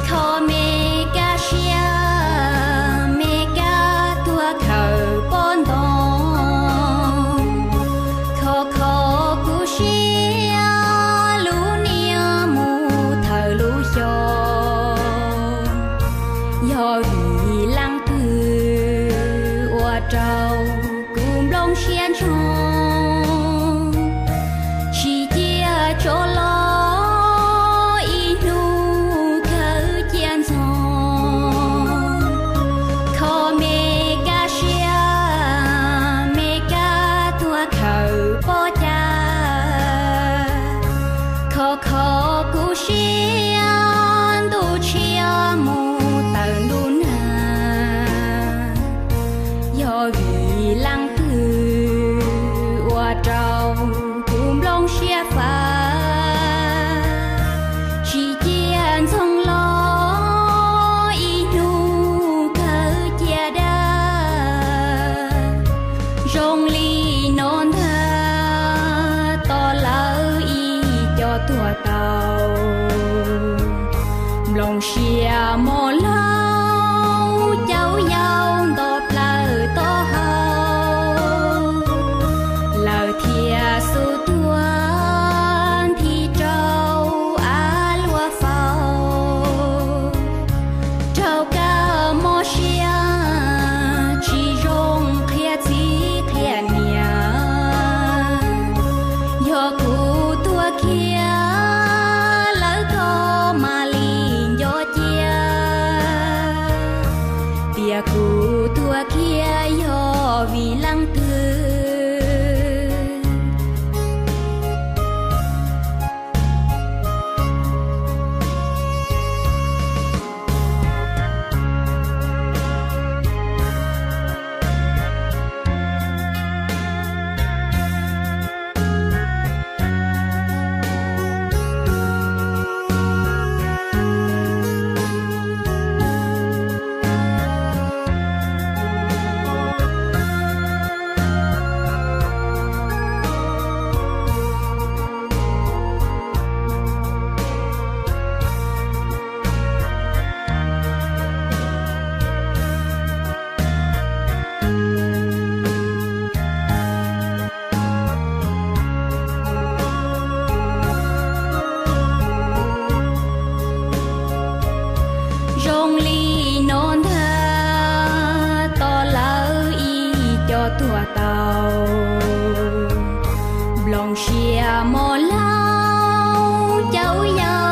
Kho me kab siab, me kab tuag khawm pob ntoo. Kho kho kuv siab, lub niag mus thawm lub xyoo. Yog vim leej twg ua rau kuv nplooj siab ntsoog, tsis cia tso los ib hnub kawg cia ntxoog. Kho me kab siab, me kab tuag khawm pob cas. Kho kho kuv siab, ntuj tshiab mus tawm ntuj nag. Yog vim leej twg ua rau kuv nplooj siab fav, tsis cia ntxoog los ib hnub kawg cia dab. Zoo li no ntag, tos lawv ib co tuag tau. Nplooj siab mos laug caum yau nto plaws taub hau, lawv thiaj xub tuag nthi rau av luaj faus. Rau kab mob siab tsis zoo qhia txiv qhia niam, yog kuv tuag kiag lawv koj mam li nco cia, tias kuv tuag kiag yog vim leej twg. Zoo li no ntag, tos lawv ib co tuag tau. Nplooj siab mos laug caum yau